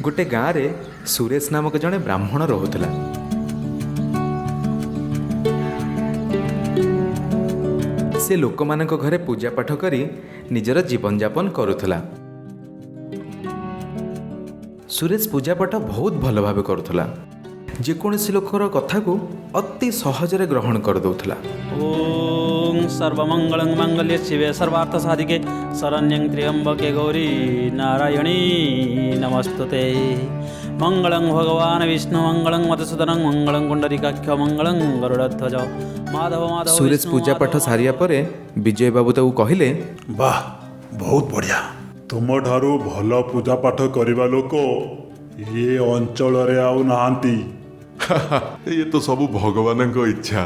ଗୋଟେ ଗାଁରେ ସୁରେଶ ନାମକ ଜଣେ ବ୍ରାହ୍ମଣ ରହୁଥିଲା। ସେ ଲୋକମାନଙ୍କ ଘରେ ପୂଜାପାଠ କରି ନିଜର ଜୀବନଯାପନ କରୁଥିଲା। ସୁରେଶ ପୂଜାପାଠ ବହୁତ ଭଲ ଭାବେ କରୁଥିଲା। ଯେକୌଣସି ଲୋକର କଥାକୁ ଅତି ସହଜରେ ଗ୍ରହଣ କରିଦେଉଥିଲା। ଓଁ ସର୍ବମଙ୍ଗଳଂ ମାଙ୍ଗଲ୍ୟେ ଶିବେ ସର୍ବାର୍ଥ ସାଧିକେ ଶରଣ୍ୟଂ ତ୍ର୍ୟମ୍ବକେ ଗୌରୀ ନାରାୟଣୀ ନମସ୍ତୁତେ। ମଙ୍ଗଳଂ ଭଗବାନ ବିଷ୍ଣୁ ମଙ୍ଗଳଂ ମଧୁସୂଦନଂ ମଙ୍ଗଳଂ ପୁଣ୍ଡରୀକାକ୍ଷ ମଙ୍ଗଳଂ ଗରୁଡ଼ଧ୍ୱଜ ମାଧବ ମାଧବ। ସୁରେଶ ପୂଜାପାଠ ସାରିବା ପରେ ବିଜୟ ବାବୁ ତାକୁ କହିଲେ, ବାহ, ବହୁତ ବଢ଼ିଆ। ତୁମଠାରୁ ଭଲ ପୂଜାପାଠ କରିବା ଲୋକ ଏ ଅଞ୍ଚଳରେ ଆଉ ନାହାନ୍ତି। ଇଏ ତ ସବୁ ଭଗବାନଙ୍କ ଇଚ୍ଛା।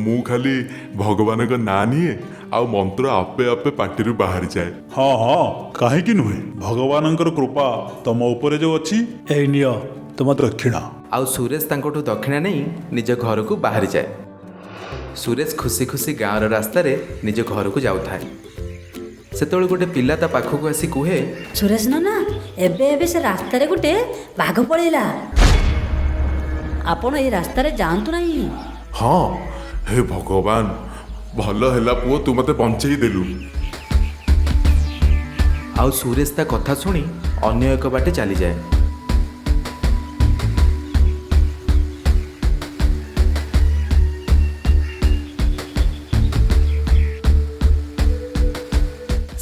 ମୁଁ ଖାଲି ଭଗବାନଙ୍କ ନାଁ ନିଏ ଆଉ ମନ୍ତ୍ର ଆପେ ଆପେ ପାଟିରୁ ବାହାରିଯାଏ। ହଁ ହଁ, କାହିଁକି ନୁହେଁ, ଭଗବାନଙ୍କର କୃପା ତମ ଉପରେ ଯୋଉ ଅଛି। ଏଇ ନିଅ ତୁମ ଦକ୍ଷିଣା। ଆଉ ସୁରେଶ ତାଙ୍କଠୁ ଦକ୍ଷିଣା ନେଇ ନିଜ ଘରକୁ ବାହାରିଯାଏ। ସୁରେଶ ଖୁସି ଖୁସି ଗାଁର ରାସ୍ତାରେ ନିଜ ଘରକୁ ଯାଉଥାଏ। ସେତେବେଳେ ଗୋଟେ ପିଲା ତା ପାଖକୁ ଆସି କୁହେ, ସୁରେଶ ନନା, ଏବେ ଏବେ ସେ ରାସ୍ତାରେ ଗୋଟେ ବାଘ ପଳେଇଲା, ଆପଣ ଏଇ ରାସ୍ତାରେ ଯାଆନ୍ତୁ ନାହିଁ। ହଁ, ହେ ଭଗବାନ, ଭଲ ହେଲା ପୁଅ, ତୁ ମୋତେ ବଞ୍ଚେଇ ଦେଲୁ। ଆଉ ସୁରେଶ ତା କଥା ଶୁଣି ଅନ୍ୟ ଏକ ବାଟେ ଚାଲିଯାଏ।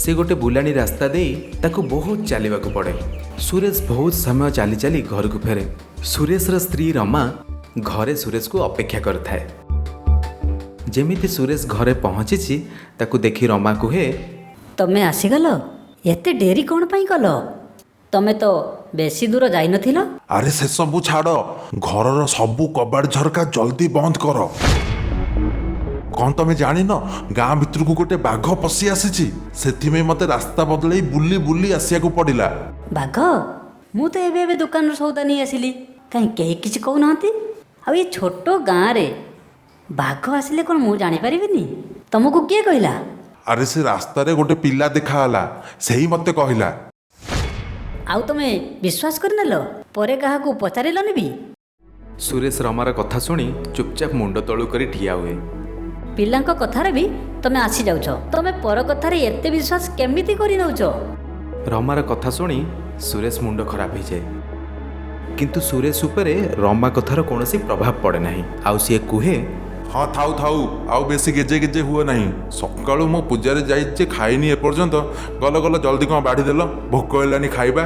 ସେ ଗୋଟେ ବୁଲାଣି ରାସ୍ତା ଦେଇ ତାକୁ ବହୁତ ଚାଲିବାକୁ ପଡ଼େ। ସୁରେଶ ବହୁତ ସମୟ ଚାଲି ଚାଲି ଘରକୁ ଫେରେ। ସୁରେଶର ସ୍ତ୍ରୀ ରମା ଘରେ ସୁରେଶକୁ ଅପେକ୍ଷା କରିଥାଏ। ଯେମିତି ସୁରେଶ ଘରେ ପହଞ୍ଚିଛି, ତାକୁ ଦେଖି ରମା କୁହେ, ତମେ ଆସିଗଲ? ଏତେ ଡେରି କ'ଣ ପାଇଁ କଲ? ତମେ ତ ବେଶୀ ଦୂର ଯାଇନଥିଲ। ଆରେ ସେସବୁ ଛାଡ଼, ଘରର ସବୁ କବାଟ ଝରକା ଜଲ୍ଦି ବନ୍ଦ କର। କ'ଣ ତମେ ଜାଣିନ, ଗାଁ ଭିତରକୁ ଗୋଟେ ବାଘ ପଶି ଆସିଛି? ସେଥିପାଇଁ ମତେ ରାସ୍ତା ବଦଳେଇ ବୁଲି ବୁଲି ଆସିବାକୁ ପଡ଼ିଲା। ବାଘ? ମୁଁ ତ ଏବେ ଏବେ ଦୋକାନରୁ ସଉଦା ନେଇ ଆସିଲି, କାହିଁ କେହି କିଛି କହୁନାହାନ୍ତି? ଆଉ ଏ ଛୋଟ ଗାଁରେ ବାଘ ଆସିଲେ କ'ଣ ମୁଁ ଜାଣିପାରିବିନି? ତମକୁ କିଏ କହିଲା? ଆରେ ସେ ରାସ୍ତାରେ ଗୋଟେ ପିଲା ଦେଖାହେଲା, ସେଇ ମତେ କହିଲା। ଆଉ ତମେ ବିଶ୍ୱାସ କରିନେଲ? ପରେ କାହାକୁ ପଚାରିଲନି ବି? ସୁରେଶ ରମାର କଥା ଶୁଣି ଚୁପଚାପ ମୁଣ୍ଡ ତଳୁ କରି ଠିଆ ହୁଏ। ପିଲାଙ୍କ କଥାରେ ବି ତମେ ଆସିଯାଉଛ। ତମେ ପର କଥାରେ ଏତେ ବିଶ୍ୱାସ କେମିତି କରିନେଉଛ? ରମାର କଥା ଶୁଣି ସୁରେଶ ମୁଣ୍ଡ ଖରାପ ହେଇଯାଏ। କିନ୍ତୁ ସୁରେଶ ଉପରେ ରମା କଥାର କୌଣସି ପ୍ରଭାବ ପଡ଼େ ନାହିଁ। ଆଉ ସିଏ କୁହେ, ହଁ ଥାଉ ଥାଉ, ଆଉ ବେଶୀ ଗେଜେ ଗେଜେ ହୁଅ ନାହିଁ। ସକାଳୁ ମୁଁ ପୂଜାରେ ଯାଇଛି, ଖାଇନି ଏପର୍ଯ୍ୟନ୍ତ। ଗଲ ଗଲ, ଜଲ୍ଦି କ'ଣ ବାଢ଼ିଦେଲ, ଭୋକ ହେଲାଣି, ଖାଇବା।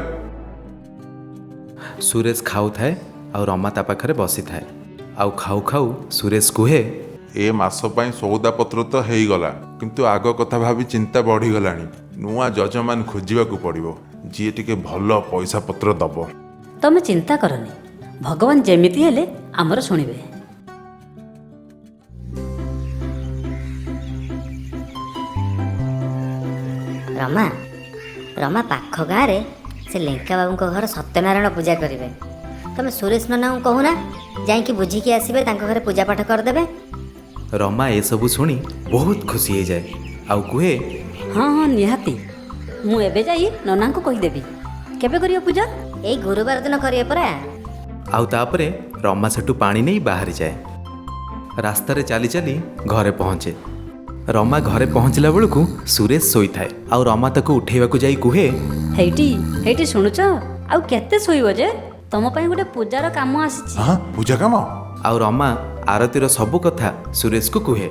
ସୁରେଶ ଖାଉଥାଏ ଆଉ ରମା ତା ପାଖରେ ବସିଥାଏ। ଆଉ ଖାଉ ଖାଉ ସୁରେଶ କୁହେ, ଏ ମାସ ପାଇଁ ସଉଦା ପତ୍ର ତ ହେଇଗଲା, କିନ୍ତୁ ଆଗ କଥା ଭାବି ଚିନ୍ତା ବଢ଼ିଗଲାଣି। ନୂଆ ଯଜମାନ ଖୋଜିବାକୁ ପଡ଼ିବ, ଯିଏ ଟିକେ ଭଲ ପଇସା ପତ୍ର ଦବ। ତମେ ଚିନ୍ତା କରନି, ଭଗବାନ ଯେମିତି ହେଲେ ଆମର ଶୁଣିବେ। ରମା, ରମା, ପାଖ ଗାଁରେ ସେ ଲେଙ୍କା ବାବୁଙ୍କ ଘର ସତ୍ୟନାରାୟଣ ପୂଜା କରିବେ। ତମେ ସୁରେଶ ନନାଙ୍କୁ କହୁନା, ଯାଇକି ବୁଝିକି ଆସିବେ, ତାଙ୍କ ଘରେ ପୂଜାପାଠ କରିଦେବେ। ରମା ଏସବୁ ଶୁଣି ବହୁତ ଖୁସି ହେଇଯାଏ ଆଉ କୁହେ, ହଁ ହଁ, ନିହାତି, ମୁଁ ଏବେ ଯାଇ ନନାଙ୍କୁ କହିଦେବି। କେବେ କରିବ ପୂଜା? ଏଇ ଗୁରୁବାର ଦିନ କରିବେ ପରା। ଆଉ ତାପରେ ରମା ସେଠୁ ପାଣି ନେଇ ବାହାରିଯାଏ। ରାସ୍ତାରେ ଚାଲି ଚାଲି ଘରେ ପହଞ୍ଚେ। ରମା ଘରେ ପହଞ୍ଚିଲା ବେଳକୁ ସୁରେଶ ଶୋଇଥାଏ। ଆଉ ରମା ତାକୁ ଉଠେଇବାକୁ ଯାଇ କୁହେ, ହେଇଟି ହେଇଟି, ଶୁଣୁଛ? ଆଉ କେତେ ଶୋଇବ ଯେ? ତମ ପାଇଁ ଗୋଟେ ପୂଜାର କାମ ଆସିଛି। ହଁ, ପୂଜା କାମ? ଆଉ ରମା ଆରତୀର ସବୁ କଥା ସୁରେଶକୁ କୁହେ।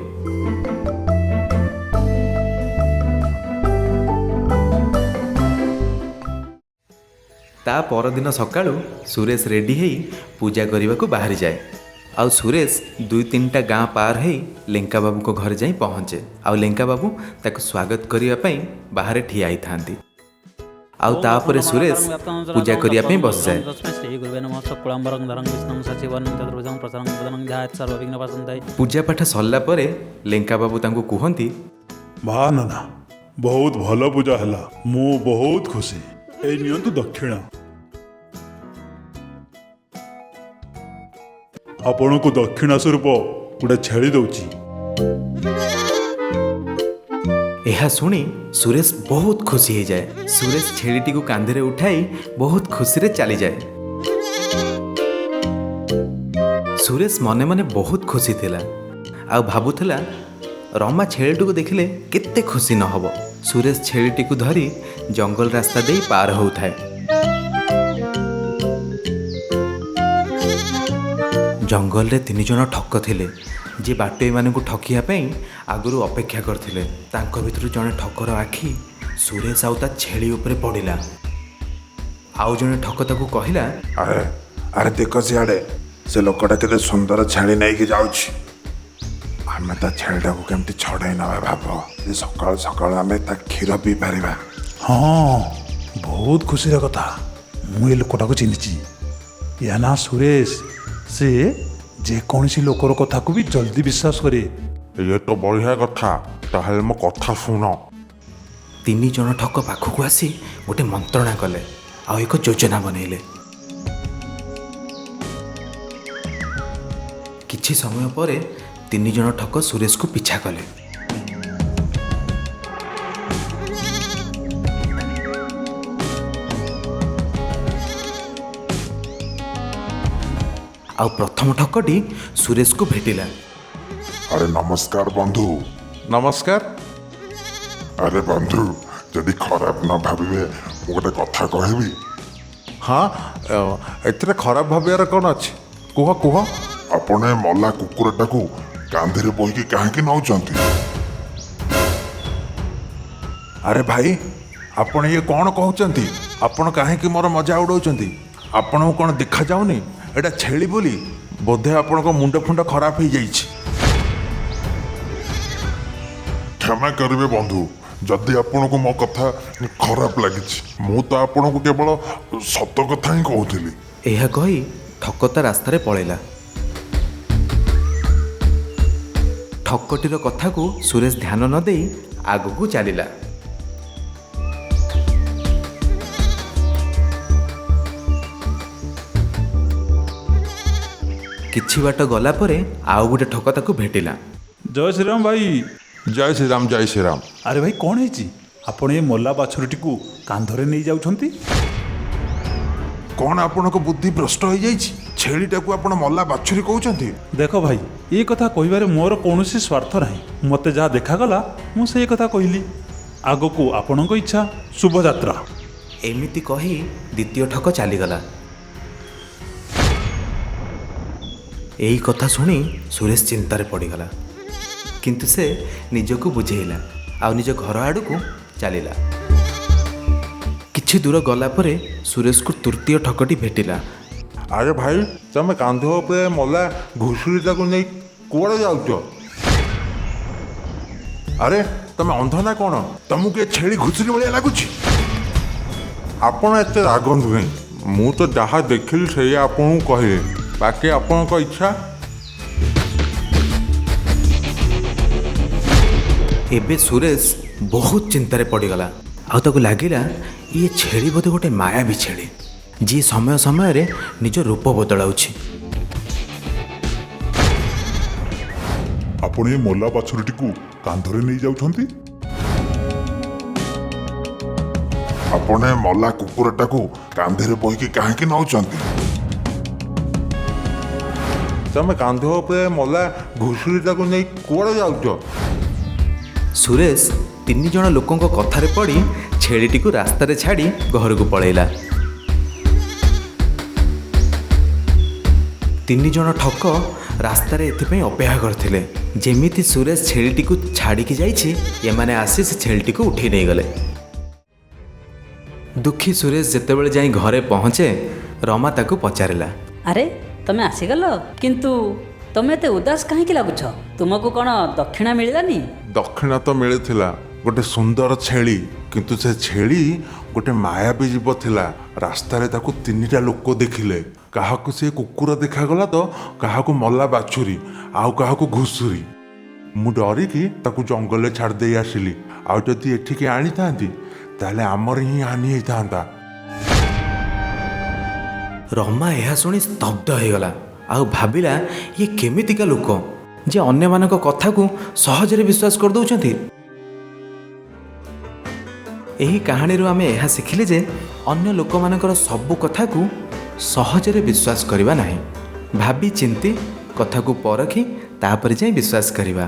ତା ପରଦିନ ସକାଳୁ ସୁରେଶ ରେଡି ହେଇ ପୂଜା କରିବାକୁ ବାହାରିଯାଏ। ଆଉ ସୁରେଶ 2 3ଟା ଗାଁ ପାର ହେଇ ଲେଙ୍କା ବାବୁଙ୍କ ଘରେ ଯାଇ ପହଞ୍ଚେ। ଆଉ ଲେଙ୍କା ବାବୁ ତାକୁ ସ୍ୱାଗତ କରିବା ପାଇଁ ବାହାରେ ଠିଆ ହେଇଥାନ୍ତି। ଆଉ ତାପରେ ସୁରେଶ ପୂଜା କରିବା ପାଇଁ ବସିଯାଏ। ପୂଜା ପାଠ ସରିଲା ପରେ ଲେଙ୍କା ବାବୁ ତାଙ୍କୁ କୁହନ୍ତି, ବାଃ ନନା, ବହୁତ ଭଲ ପୂଜା ହେଲା, ମୁଁ ବହୁତ ଖୁସି। ଏଇ ନିଅନ୍ତୁ ଦକ୍ଷିଣା। ଆପଣଙ୍କୁ ଦକ୍ଷିଣା ସ୍ୱରୂପ ଗୋଟେ ଛେଳି ଦଉଛି। ଏହା ଶୁଣି ସୁରେଶ ବହୁତ ଖୁସି ହେଇଯାଏ। ସୁରେଶ ଛେଳିଟିକୁ କାନ୍ଧରେ ଉଠାଇ ବହୁତ ଖୁସିରେ ଚାଲିଯାଏ। ସୁରେଶ ମନେ ମନେ ବହୁତ ଖୁସି ଥିଲା ଆଉ ଭାବୁଥିଲା ରମା ଛେଳିଟିକୁ ଦେଖିଲେ କେତେ ଖୁସି ନ ହେବ। ସୁରେଶ ଛେଳିଟିକୁ ଧରି ଜଙ୍ଗଲ ରାସ୍ତା ଦେଇ ପାର ହେଉଥାଏ। ଜଙ୍ଗଲରେ 3 ଜଣ ଠକ ଥିଲେ, ଯିଏ ବାଟୋଇମାନଙ୍କୁ ଠକିବା ପାଇଁ ଆଗରୁ ଅପେକ୍ଷା କରିଥିଲେ। ତାଙ୍କ ଭିତରୁ ଜଣେ ଠକର ଆଖି ସୁରେଶ ଆଉ ତା ଛେଳି ଉପରେ ପଡ଼ିଲା। ଆଉ ଜଣେ ଠକ ତାକୁ କହିଲା, ଆରେ ଆରେ ଦେଖ ସିଆଡ଼େ, ସେ ଲୋକଟା କେତେ ସୁନ୍ଦର ଛେଳି ନେଇକି ଯାଉଛି। ଆମେ ତା ଛେଳିଟାକୁ କେମିତି ଛଡ଼େଇ ନେବା ଭାବ। ସକାଳୁ ସକାଳୁ ଆମେ ତା କ୍ଷୀର ପିଇ ପାରିବା। ହଁ, ବହୁତ ଖୁସିର କଥା। ମୁଁ ଏ ଲୋକଟାକୁ ଚିହ୍ନିଛି। ୟା ନାଁ ସୁରେଶ। ସେ ଯେକୌଣସି ଲୋକର କଥାକୁ ବି ଜଲ୍ଦି ବିଶ୍ୱାସ କରେ। ଇଏ ତ ବଢ଼ିଆ କଥା, ତାହେଲେ ମୋ କଥା ଶୁଣ। 3 ଜଣ ଠକ ପାଖକୁ ଆସି ଗୋଟେ ମନ୍ତ୍ରଣା କଲେ ଆଉ ଏକ ଯୋଜନା ବନେଇଲେ। କିଛି ସମୟ ପରେ 3 ଜଣ ଠକ ସୁରେଶକୁ ପିଛା କଲେ। ଆଉ ପ୍ରଥମ ଠକଟି ସୁରେଶକୁ ଭେଟିଲା। ଆରେ ନମସ୍କାର ବନ୍ଧୁ। ନମସ୍କାର। ଆରେ ବନ୍ଧୁ, ଯଦି ଖରାପ ନ ଭାବିବେ ମୁଁ ଗୋଟେ କଥା କହିବି। ହଁ, ଏଥିରେ ଖରାପ ଭାବିବାର କ'ଣ ଅଛି? କୁହ କୁହ। ଆପଣ ଏ ମଲା କୁକୁରଟାକୁ କାନ୍ଧରେ ବୋହିକି କାହିଁକି ନେଉଛନ୍ତି? ଆରେ ଭାଇ, ଆପଣ ଇଏ କ'ଣ କହୁଛନ୍ତି? ଆପଣ କାହିଁକି ମୋର ମଜା ଉଡ଼ାଉଛନ୍ତି? ଆପଣଙ୍କୁ କ'ଣ ଦେଖାଯାଉନି ଏଇଟା ଛେଳି ବୋଲି? ବୋଧେ ଆପଣଙ୍କ ମୁଣ୍ଡ ଫୁଣ୍ଡ ଖରାପ ହେଇଯାଇଛି। କ୍ଷମା କରିବେ ବନ୍ଧୁ, ଯଦି ଆପଣଙ୍କୁ ମୋ କଥା ଖରାପ ଲାଗିଛି। ମୁଁ ତ ଆପଣଙ୍କୁ କେବଳ ସତ କଥା ହିଁ କହୁଥିଲି। ଏହା କହି ଠକ ତା ରାସ୍ତାରେ ପଳେଇଲା। ଠକଟିର କଥାକୁ ସୁରେଶ ଧ୍ୟାନ ନ ଦେଇ ଆଗକୁ ଚାଲିଲା। କିଛି ବାଟ ଗଲା ପରେ ଆଉ ଗୋଟେ ଠକ ତାକୁ ଭେଟିଲା। ଜୟ ଶ୍ରୀରାମ ଭାଇ। ଜୟ ଶ୍ରୀରାମ, ଜୟ ଶ୍ରୀରାମ। ଆରେ ଭାଇ, କ'ଣ ହେଇଛି? ଆପଣ ଏ ମଲା ବାଛୁରୀଟିକୁ କାନ୍ଧରେ ନେଇ ଯାଉଛନ୍ତି? କ'ଣ ଆପଣଙ୍କ ବୁଦ୍ଧି ଭ୍ରଷ୍ଟ ହେଇଯାଇଛି? ଛେଳିଟାକୁ ଆପଣ ମଲା ବାଛୁରୀ କହୁଛନ୍ତି? ଦେଖ ଭାଇ, ଏ କଥା କହିବାରେ ମୋର କୌଣସି ସ୍ୱାର୍ଥ ନାହିଁ। ମୋତେ ଯାହା ଦେଖାଗଲା ମୁଁ ସେଇ କଥା କହିଲି। ଆଗକୁ ଆପଣଙ୍କ ଇଚ୍ଛା। ଶୁଭଯାତ୍ରା। ଏମିତି କହି ଦ୍ୱିତୀୟ ଠକ ଚାଲିଗଲା। ଏହି କଥା ଶୁଣି ସୁରେଶ ଚିନ୍ତାରେ ପଡ଼ିଗଲା, କିନ୍ତୁ ସେ ନିଜକୁ ବୁଝେଇଲା ଆଉ ନିଜ ଘର ଆଡ଼କୁ ଚାଲିଲା। କିଛି ଦୂର ଗଲା ପରେ ସୁରେଶକୁ ତୃତୀୟ ଠକଟି ଭେଟିଲା। ଆରେ ଭାଇ, ତମେ କାନ୍ଧ ଉପରେ ମଲା ଘୁଷୁରୀଟାକୁ ନେଇ କୁଆଡ଼େ ଯାଉଛ? ଆରେ ତମେ ଅନ୍ଧ ନା କ'ଣ? ତମକୁ ଏ ଛେଳି ଘୁଷୁରୀ ଭଳିଆ ଲାଗୁଛି? ଆପଣ ଏତେ ରାଗନ୍ତୁ ନାହିଁ, ମୁଁ ତ ଯାହା ଦେଖିଲି ସେଇଆ ଆପଣଙ୍କୁ କହିଲି, ବାକି ଆପଣଙ୍କ ଇଚ୍ଛା। ଏବେ ସୁରେଶ ବହୁତ ଚିନ୍ତାରେ ପଡ଼ିଗଲା ଆଉ ତାକୁ ଲାଗିଲା ଇଏ ଛେଳି ବୋଧେ ଗୋଟେ ମାୟାବୀ ଛେଳି, ଯିଏ ସମୟ ସମୟରେ ନିଜ ରୂପ ବଦଳାଉଛି। ଆପଣ ଏ ମଲା ବାଛୁରୀଟିକୁ କାନ୍ଧରେ ନେଇ ଯାଉଛନ୍ତି? ଆପଣ ଏ ମଲା କୁକୁରଟାକୁ କାନ୍ଧରେ ବୋହିକି କାହିଁକି ନେଉଛନ୍ତି? ତମେ କାନ୍ଧ ଉପରେ ମଲା ଘୁଷୁରୀଟାକୁ ନେଇ କୁଆଡ଼େ ଯାଉଛ? ସୁରେଶ 3 ଜଣ ଲୋକଙ୍କ କଥାରେ ପଡ଼ି ଛେଳିଟିକୁ ରାସ୍ତାରେ ଛାଡ଼ି ଘରକୁ ପଳେଇଲା। 3 ଜଣ ଠକ ରାସ୍ତାରେ ଏଥିପାଇଁ ଅପେକ୍ଷା କରିଥିଲେ। ଯେମିତି ସୁରେଶ ଛେଳିଟିକୁ ଛାଡ଼ିକି ଯାଇଛି, ଏମାନେ ଆସି ସେ ଛେଳିଟିକୁ ଉଠେଇ ନେଇଗଲେ। ଦୁଃଖୀ ସୁରେଶ ଯେତେବେଳେ ଯାଇ ଘରେ ପହଞ୍ଚେ, ରମା ତାକୁ ପଚାରିଲା, ଆରେ ତମେ ଆସିଗଲ, କିନ୍ତୁ ତମେ ଏତେ ଉଦାସ କାହିଁକି ଲାଗୁଛ? ତୁମକୁ କ'ଣ ଦକ୍ଷିଣା ମିଳିଲାନି? ଦକ୍ଷିଣା ତ ମିଳିଥିଲା, ଗୋଟେ ସୁନ୍ଦର ଛେଳି, କିନ୍ତୁ ସେ ଛେଳି ଗୋଟେ ମାୟାବୀ ଜୀବ ଥିଲା। ରାସ୍ତାରେ ତାକୁ 3ଟା ଲୋକ ଦେଖିଲେ। କାହାକୁ ସେ କୁକୁର ଦେଖାଗଲା ତ କାହାକୁ ମଲା ବାଛୁରୀ, ଆଉ କାହାକୁ ଘୁଷୁରୀ। ମୁଁ ଡରିକି ତାକୁ ଜଙ୍ଗଲରେ ଛାଡ଼ି ଦେଇ ଆସିଲି। ଆଉ ଯଦି ଏଠିକି ଆଣିଥାନ୍ତି ତାହେଲେ ଆମର ହିଁ ହାନି ହେଇଥାନ୍ତା। ରମା ଏହା ଶୁଣି ସ୍ତବ୍ଧ ହେଇଗଲା ଆଉ ଭାବିଲା ଇଏ କେମିତିକା ଲୋକ ଯେ ଅନ୍ୟମାନଙ୍କ କଥାକୁ ସହଜରେ ବିଶ୍ୱାସ କରିଦେଉଛନ୍ତି। ଏହି କାହାଣୀରୁ ଆମେ ଏହା ଶିଖିଲେ ଯେ ଅନ୍ୟ ଲୋକମାନଙ୍କର ସବୁ କଥାକୁ ସହଜରେ ବିଶ୍ୱାସ କରିବା ନାହିଁ, ଭାବି ଚିନ୍ତି କଥାକୁ ପରଖି ତାପରେ ଯାଇ ବିଶ୍ୱାସ କରିବା।